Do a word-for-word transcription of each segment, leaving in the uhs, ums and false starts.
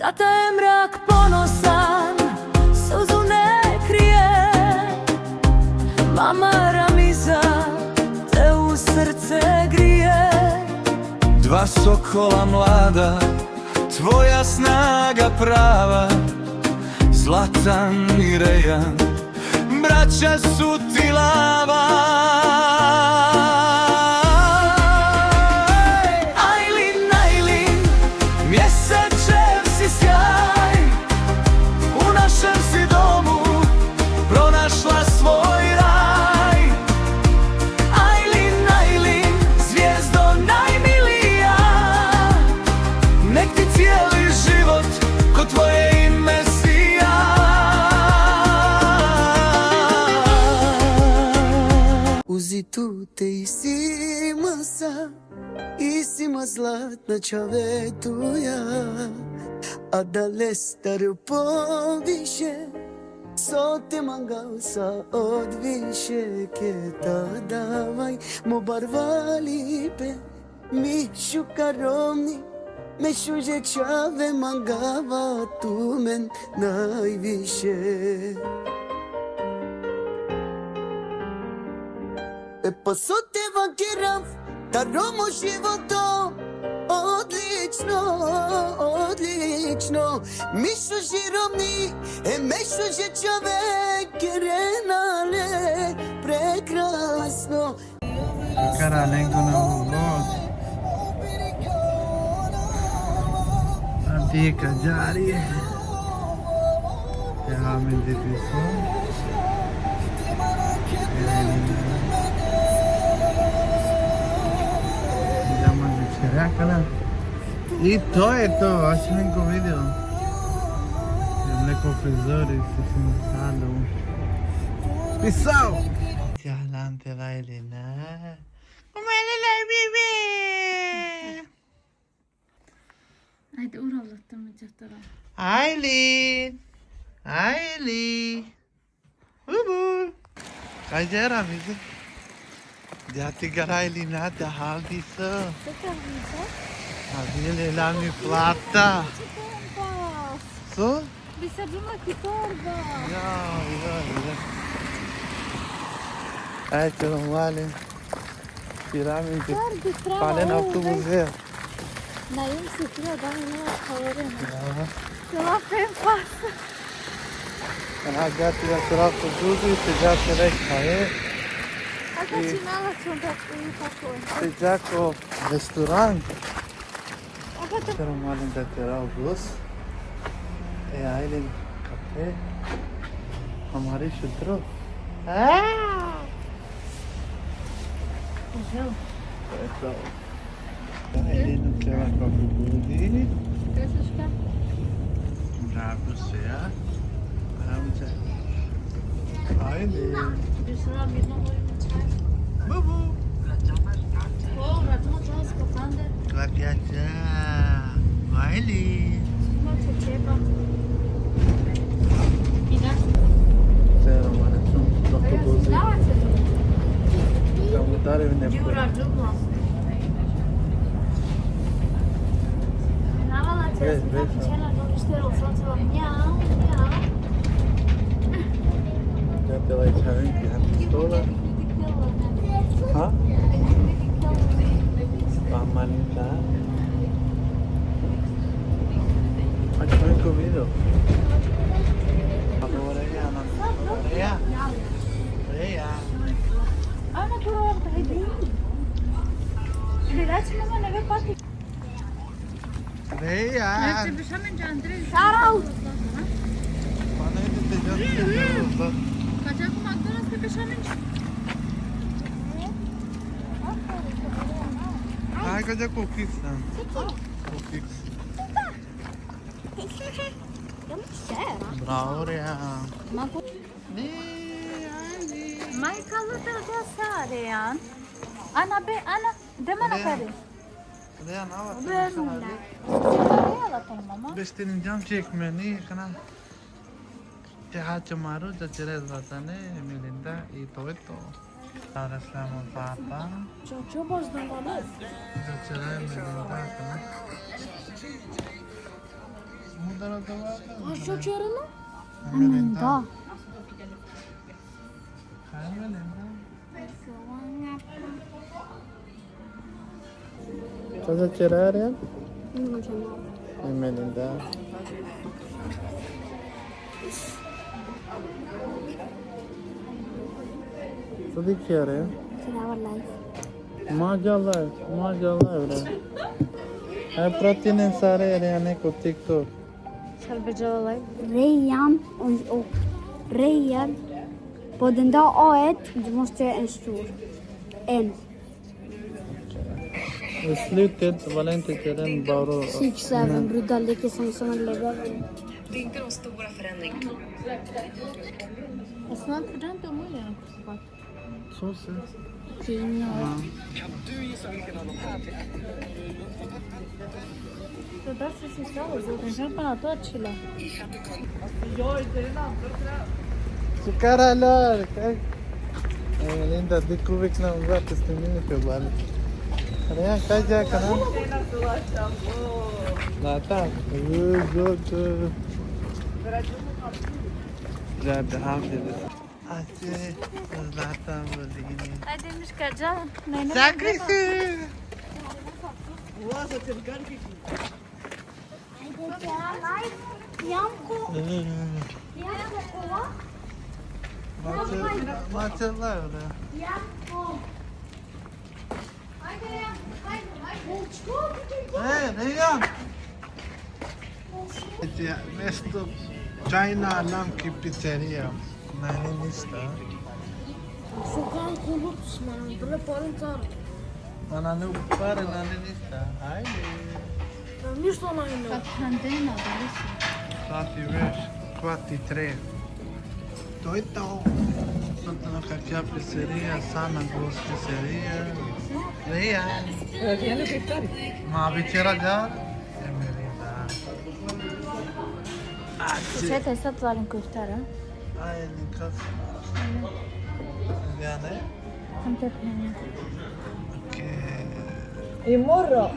Tata je mrak ponosan, suzu ne krije. Mama Ramiza te u srce grije. Dva sokola mlada, tvoja snaga prava. Zlatan i Rejan, braća su ti lava. Ajlin, Ajlin, mjesečev si sjaj. U našem si domu pronašla svoj raj. Ajlin, Ajlin, zvijezdo najmilija, nek ti cijeli život ko tvoje ime sija. Uzi tute isi masa, isi ma zlatna čhave tuja, adalestar poviše, so te mangav sa odviše, keta davaj mo barvalipe. Mi šukar romni, me šuže čhave mangava tumen najviše. E pa so te vakerav, taro mo životo odlično, odlično. Mi šuži romni, e me šuže čhave kerena le prekrasno. Kara lengo na vlog. Abhi ka ja rahi hai. Yahan mein didi so. Yahan mein didi so. I to je to, baš mi ko video. Idem neko frizori, si si mi sadu. Peace out! Jalan te lajli na. Come le laj bibi? Ajde, uralattam čatara. Ajlin. Ajlin. Bubu. Kaj džera, mizi? Dža ti garaj li na te haldi so? Čekaj, mizi. A bile la mi plata. Čekaj, pas. So? Bi se džuma ki torba. Ja, ja, ja. Ajde, normalno. Piram inke. Palen avtobus ve. Naim si tira da ne khavore na. Ja. Sela pen pas. Aha, gati da sera kuduzi, se dža se rek khaje. Aka činala čonda i tako. Se dža ko restoran. Aka to. Tero malin da tera bus. E, Ajlin kafe. Hamari šutro. Ah! Eto. Ajde, nu treba kafu budi. Kasuška? Bravo, se ja. Aram se. Ajde. Bišra, mirno morimo čaj. Bubu. O, vratimo čas, kapande. Kapja ča. Ajde. Ima čečeba. Ina. Zero, mane, čum, dok to budi. Tamo dare ne. Jura džuma. Navala čas, mi tamo čela, dok što je, što je, mjau, mjau. Ja te laj čhavin ki han pistola. Ha? Pa manita. Ač me ko video. Abo reja, na. Reja. Reja. Ana, tu ro, hajde. Bilač, mama, neve pati. Reja. Te bešamen džandre. Šarau. Pa ne, te džandre. Kačak McDonald's te bešamen. Aj, kačak ko kiks na. Ko kiks. Bravo, Reja. Ma ko- Ne, ajde. Majka lutel da sare, an. Ana be, Ana, de mana kare. Reja, na, va, te šala. Reja, la to mama. Beš te ninjam ček meni, kana. Te hače maru, da čere zlatane, Melinda, i to je to. Sada slamo papa. Čočo, baš da mama. Da čere Melinda, kana. Aşağı çağırın mı? Hemen daha. Hemen daha. Cosa c'era, Ariel? Non c'è nulla. E me ne dà. Cosa dici, Ariel? C'era live. Maşallah, maşallah, bre. E, pratinen sare, Ariel, neko TikTok. Salve, Jalal. Rejan, o, o, Rejan. Po denda o et, gjumos të en shtur. En. Slutet, Valente, Kerem, Baro. Six, seven, brutal, det är som, som en level. Det är inte någon stora förändring. Aslında kudan të mund janë kusupat. Sose. Kino. Det är därför vi ska ha det. Den kan man ha då chilla. Su cara lor, kaj? E, Melinda, di ku vik na uza të stimini pe bali. Reja, kaj gja kana? Nata. Zot. Gja, hafte. Ace, Zlatan Vălini. Hai de mișca, Geam. Noi ne Sacrifice! Ianco. Ianco, come? Ma ce, ma ce l'è ora? Ianco. E, Reja! Mesto China Namki pizzeria. Nani ništa. Su kan kulup sman, bre, pare tare. Ma nani u pare, nani ništa. Ajde. Ništa nani ne. Kad pandena, da li su? Sati već, kvart i tre. To je to. Sot na kakja pizzeria, Sana Gos pizzeria. Reja. Radijani kuftari. Ma večera da. E Melinda. Ace. Čete, sad valim kuftara. Aj, nikad. Ja ne? Sam te penja. Okej. I moro.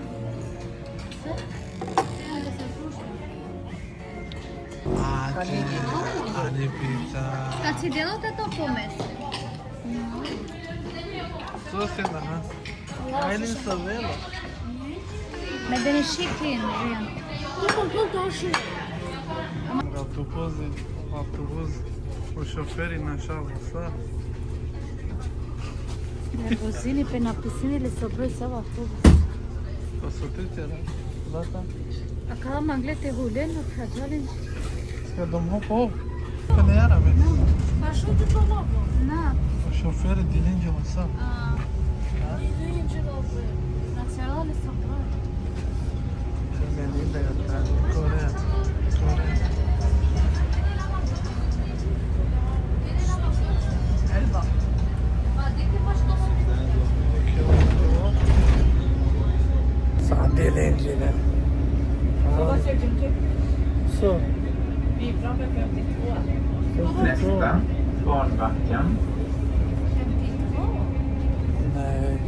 Ace, ani pizza. Kad si delo te to pomes? So se na. Ajde sa velo. Me deni šikin, Rian. Autobuzi, autobuz. U šoferi našao sa. Nervozini pe napisini le sa broj sa autobuz. Pa so te tjera? Zata? A kala mangle te hulen, no trađalin. Ska dom ho po. Pa ne jara me. Pa što ti to mogu? Na. Pa šoferi dilinđe sa. A. Dilinđe, na tjera le sa broj. Korea. Korea. Sa dilinđe. So. Nästa, Svanbacken. Nej.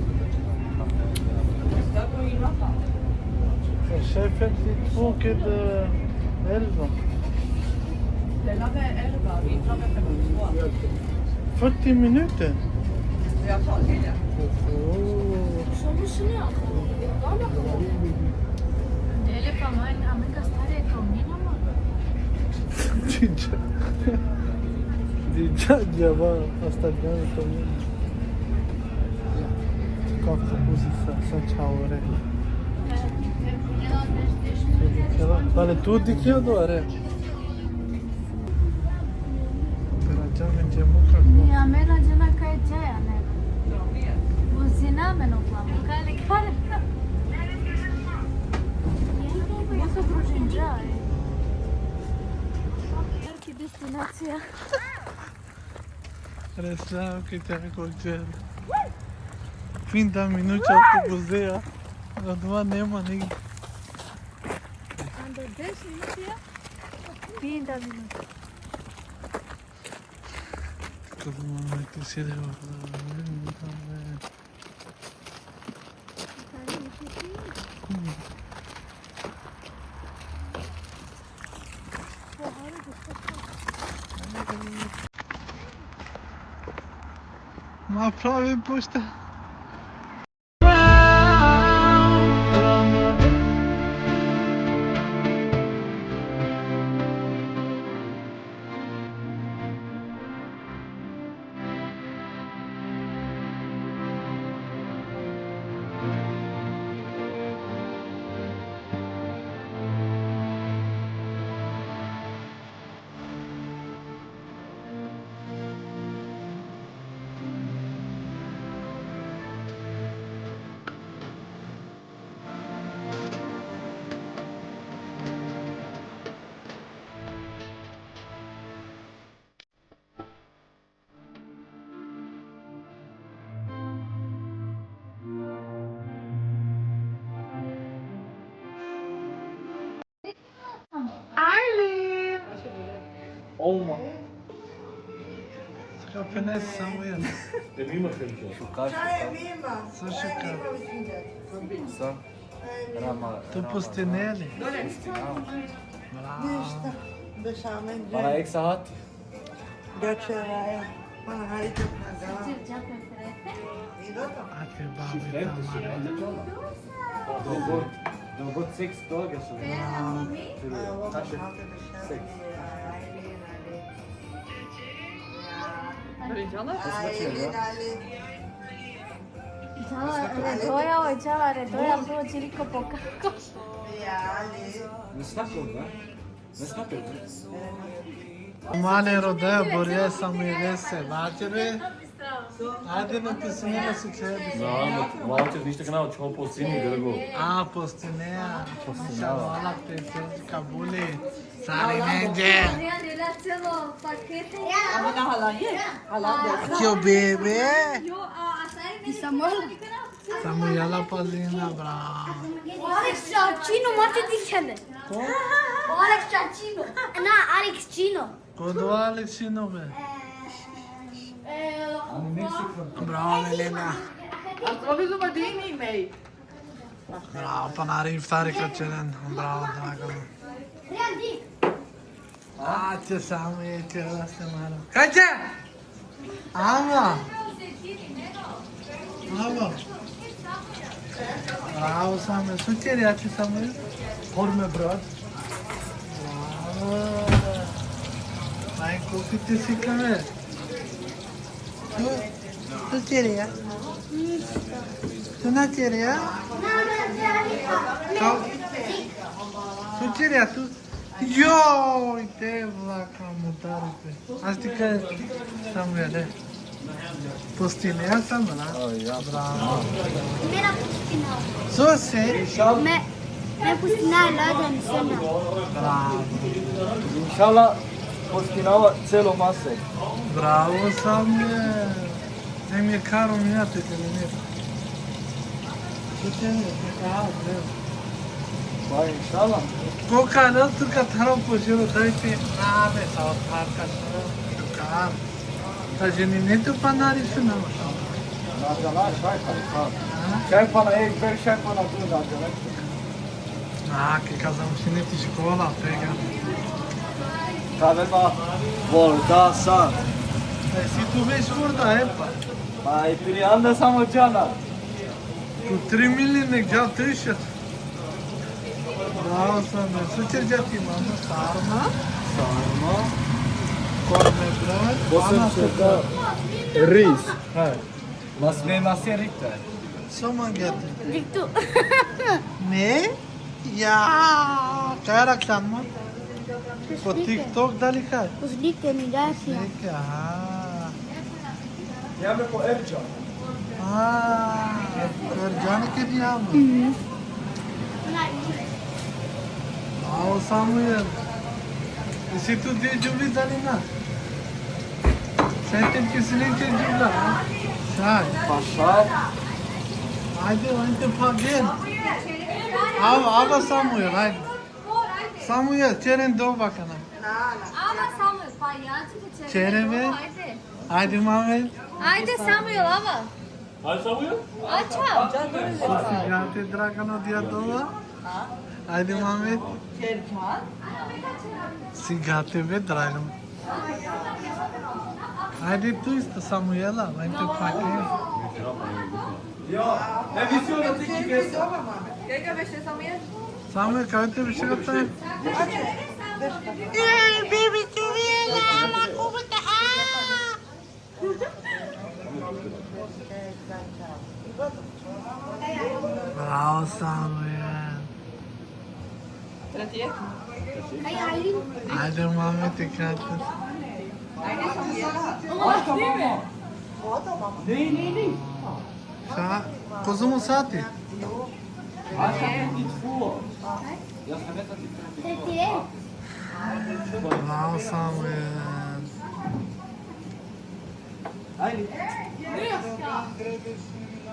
C'è femtiotvå kid elva. Fyrtio minuter? Oh. Dele pa man, a me ka stare e komina, ma. Diđa. Diđa, djava, asta djava e komina. Kako pusi sa, sa čaore. Dale, tu dikhio do, are. Te rađa me džemo kako. Ja, me rađa na kaj džaja, ne. Vozina me no plamo. Kale, kale. Moto družinđa, e. Ki destinacija. Rešao ki te kođer. Trinta minuti autobuzea. Odova nema nigde. Ando deš minuti, ja? Trinta minuti. Kako mama ti si leva. Kako mama ti si leva. Ma pravi pušta. Arlene! Oma. Kapine Samuel. Emi ma khelčo. Šukar, šukar. Sa šukar. Sa. Rama, tu pustineli? Bravo. Ništa. Dešamen. Bana ek saati. Gačeraja. Bana hajde. Ake babi tamam. Dobro, dobro, seks toga su. Taše seks. Redoja, oj, čala, redoja, prvo čiriko pokako. Ne snakom, da? Ne snakom, da? Male rodaja, borja sam i lese, vaćere. Ajde, na te sunela su čebi. Na, na, vaćer ništa kana, čho postini, grgo. A, postinea. Postinea. Mašallah, te, te, kabuli. Sari menđe. Amo na halanje? Halanje. Kio bebe? Samo jala pazina, bravo. Alex Čačino, mate ti ćene. Ko? Alex Čačino. Na, Alex Čino. Ko do Alex Čino, be? Bravo, Milena. A to bi zuma dini, mej. Bravo, panari iftari ka ćeren. Bravo, Dragana. Ače, samo je ćera se mara. Kaće? Ama. Ama. Bravo, Samuel. Su ćeri, ače, Samuel? Korme, brat. Bravo. Aj, kupite si kame. Tu, tu ćeri, ja? Tu na ćeri, ja? Kao? Tu ćeri, ja, tu? Joj, te vlaka mutarife. Aš ti kaj, Samuel, e? Postinea sam, na? Bravo. Mera postinea. So se? Me, me postinea la dan sena. Bravo. Inšala, postinava celo masek. Bravo, Samuel. Hem je karo minate te mine. Šutene, te karo, bravo. Pa, inšala. Ko ka lel tu ka tharo poželo, daj te name sa othar ka tharo. Kar. Ta ženi ne tu panari su na. Na džana, šaj pa, šaj. Šaj pa na ek ber, šaj pa na du, na džana. A, ke ka završine ti škola, pega. Ka vema vorda sa. E, si tu već vorda, e pa. Pa, i tri anda samo džana. Tu tri mili nek džal trišet. Bravo, Samuel. Su ćer džati, mama? Sarma. Sarma. Korme, brat. Posebno da ris. Ha. Mas me masi rikta. So mangate? Diktu. Me? Ja, kaj raktan ma? Po TikTok dali kaj? Slike mi dacija. Slike, aha. Ja me po Erča. A, Erčani ke dijamo. Mhm. Bravo, Samuel. Isi tu di džubi dali na? Šaj te ki slike džubla, a? Šaj. Pa šaj. Ajde, ajde, pa gel. Ava, ava, Samuel, ajde. Samuel, ćeren doba kana. Ava, Samuel, pa ja ću te ćeren. Ćeren be. Ajde. Ajde, Mamed. Ajde, Samuel, ava. Ajde, Samuel. Ača. Sigate, Dragana, dija doba. Ajde, Mamed. Sigate be, Dragana. Ajde tu isto, Samuela, ajde pa ke. Emisija na ti kibesa. Kaj ka beše, Samuel? Samuel, kaj te beše kaj te? Ej, baby, tu je la, ma kubu te ha. Bravo, Samuel. Ajde, mame, te kate. Sa, kozom o sati? Bravo, Samuel.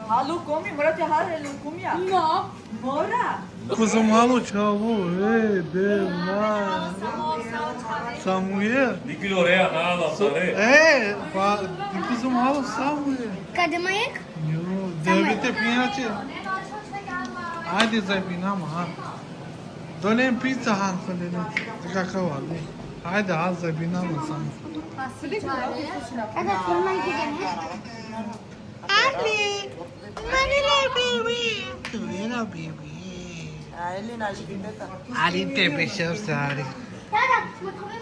Halo, komi, mora te hare lukumia. No. Mora. Kozom, halo, čhavo, e, de, na. Samuel. Nikilo rea, na, na, sa, re. E, pa, kozom, halo, Samuel. Kade ma jek? Jo, Samuel. Deve te pinja će. Ajde, zajebinama, ha. Dolen pizza, han, dolen. Kakava, de. Ajde, ha, zajebinama samo. Kada firma ide, ne? Ali, mani le baby. Tu era baby. Ali te beše, ali.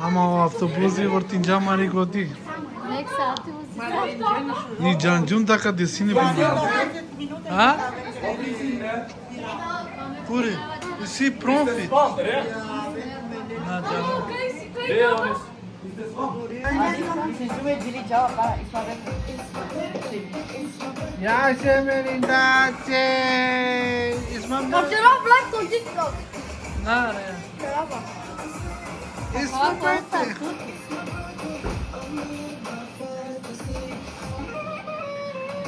Ama o avtobusi vrtinđa mari godi. Nek sati uzi. Ni džanđum da ka desini problem. A? Pure, isi profi. Na, džanđum. Ja se melindace. Ismam da. Včera vlog to TikTok. Na, ne. Čorapa. Ismam da.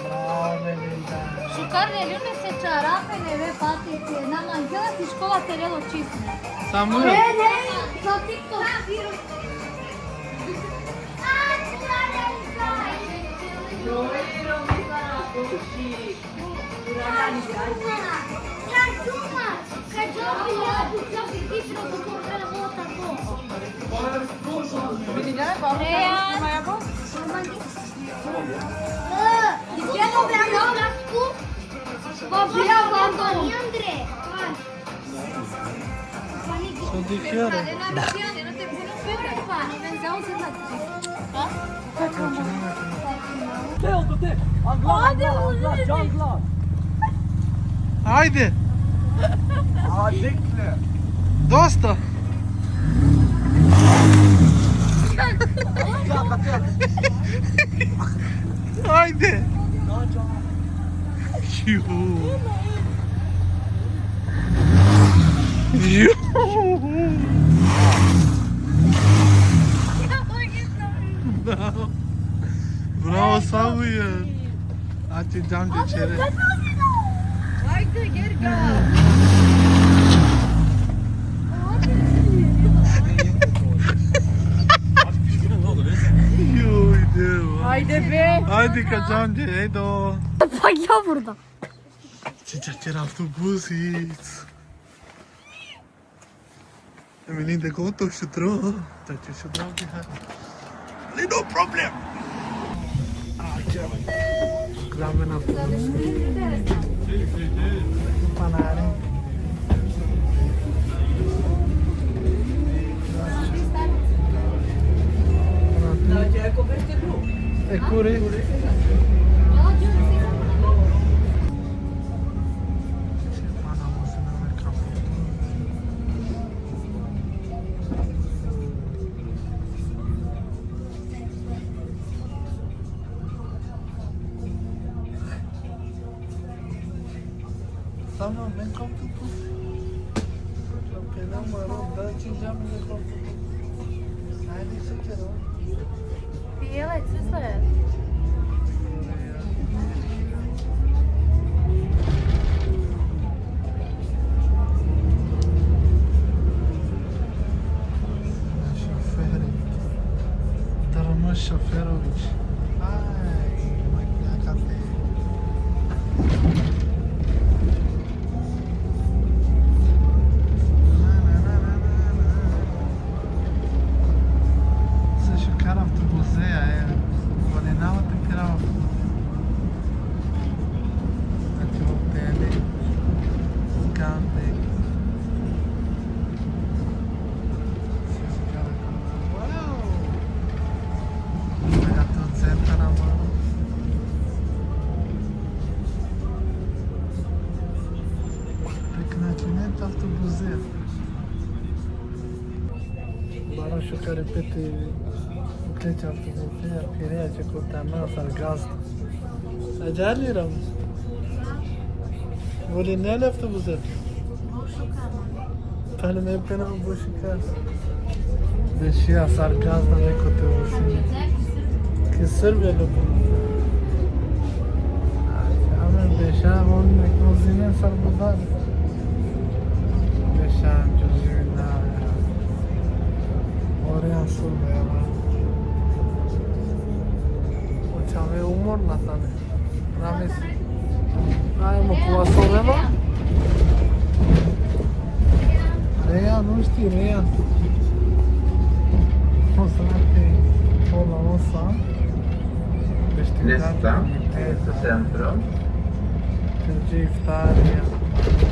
Bravo, Melinda. Šukar ne lune se čarape, neve patice, na manđela si škola terelo čisne. Samo. Ne, ne, za TikTok. Só de cheiro. Ajde. Dosta. Ajde. Ju. Ju. Bravo, Samuel. Ači džam de čere. Ajde, Gerga. Joj, deva. Ajde, be. Ajde, ka džam de, ajde. Pa ja burada. Čačer avtobusic. Emily de goto šutro. Čačer šutro. Ali no problem. Grabe na to. Panare. E kure? Samo me kom tu tu. Pe namoro, da ti ja me kom tu tu. Ajde, se kero. Bijele, crso je. Šoferi. Drma Šoferović. Aj, makina kate. Se šukar avtobuseja, e. Bana šukar i peti u ključ automobil, Pirea će kod tamo sar gazda. A džali ram? Voli ne le avtobuse? Tani me pena bu šukar. Bešija sar gazda neko te vosini. Ki Srbija lo pena. Amen beša on neko zinen sar budar. Beša džuzina. Ore asul bela. O čhave umorna tane. Ramis. Ajmo, kova sovela? Reja, nušti, Reja. Osam sati, pola osam. Nesta, e, sa centro. Tuđi iftarija.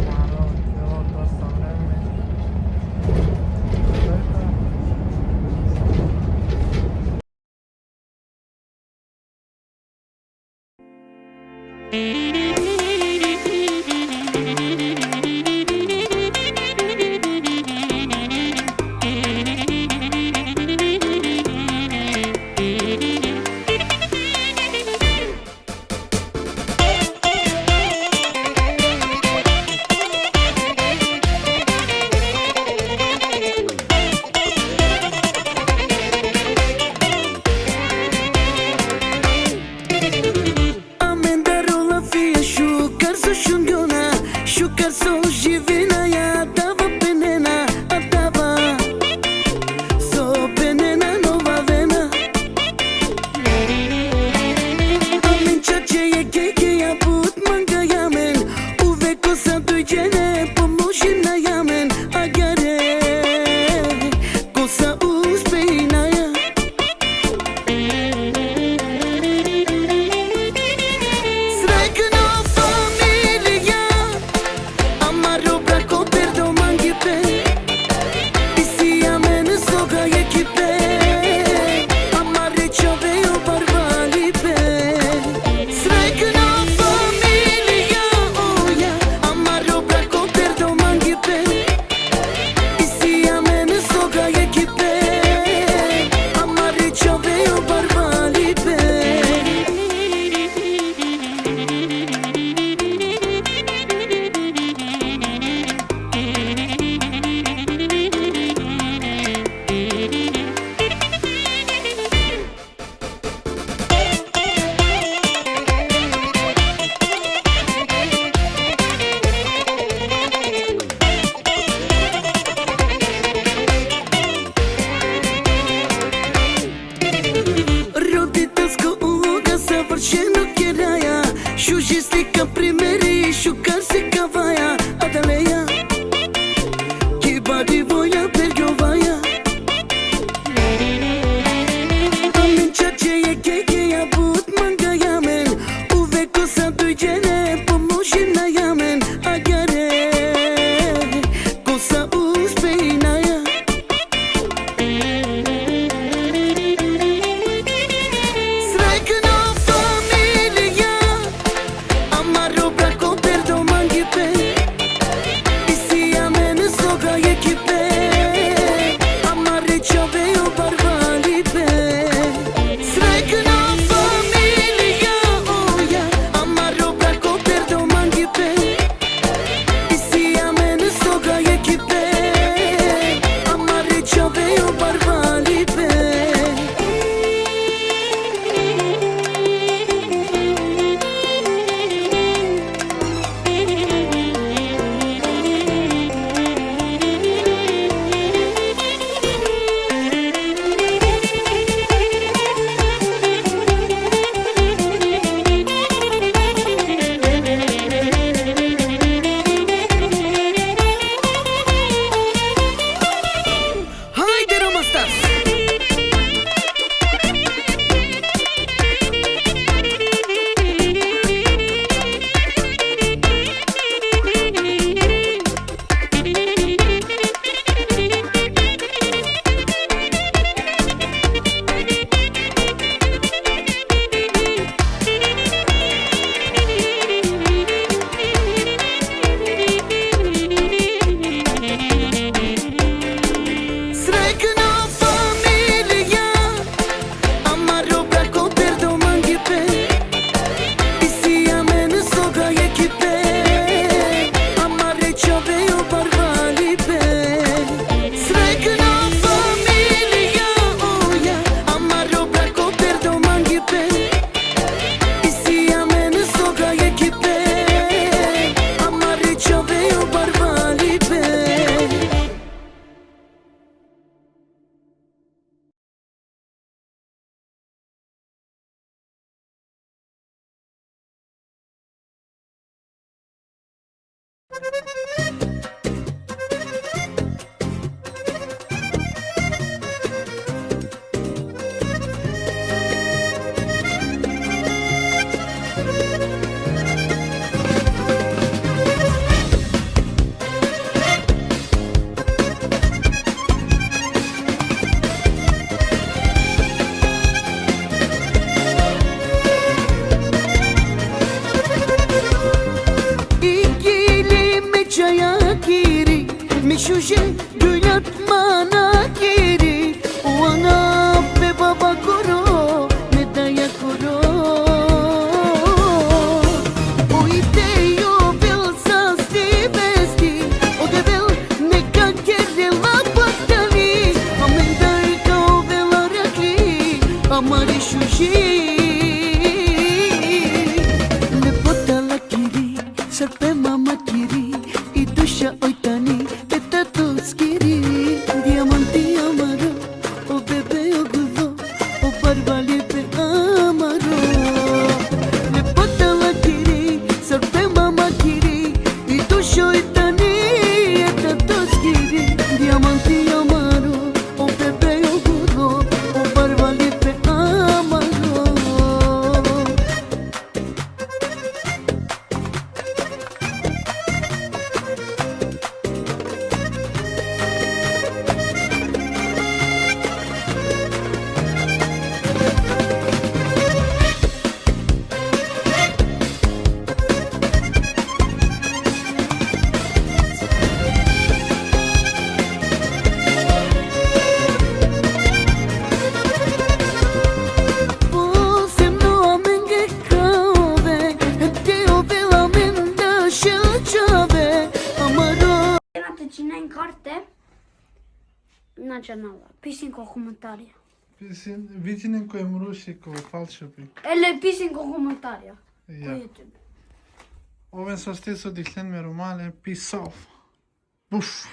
Malo, evo, dosta vreme. Amen daro lafija šukar so šungona, šukar so živinaja, adava penena, adava so penena no vavena. Amen čače e kekeja but mangaja amen, uvek ko sa dujđene pomožinaja amen, agjaar ko sa uspejnaja. Srećno familija, amaro brako perdo mangipe. Isi amen soga ekipe, amare čhave o barvalipe. Srećno familija, oja, amaro brako perdo mangipe. Isi amen soga ekipe, Ikili me čajakiri, me šuže dujlat manakiri, o anav pe baba koro, me daja koro. O ite jo vel sasti vesti, o Devel neka kerela paktani, amen daj ka ovel arakli, amari šuži. Lepota lakiri, sar pe mamakiri, i duša oj tani, e tatoskiri, dijamanti amaro, o bebe o gulo, o barvalipe amaro. Lepota lakiri, sar pe mamakiri, i duša oj tani, e tatoskiri, dijamanti amaro, o bebe o gulo, o barvalipe amaro. Posebno amenge kave, hem te ovel amen da šel čave, amaro. Te činen karte, na džanava, pisin ko komentarja. Pisin, vičinen ko Emruši, ko Falšupi. Ele pisin ko komentarja. Ja. Ko YouTube. Oven so ste so dikhlen me romale, peace off. Uf,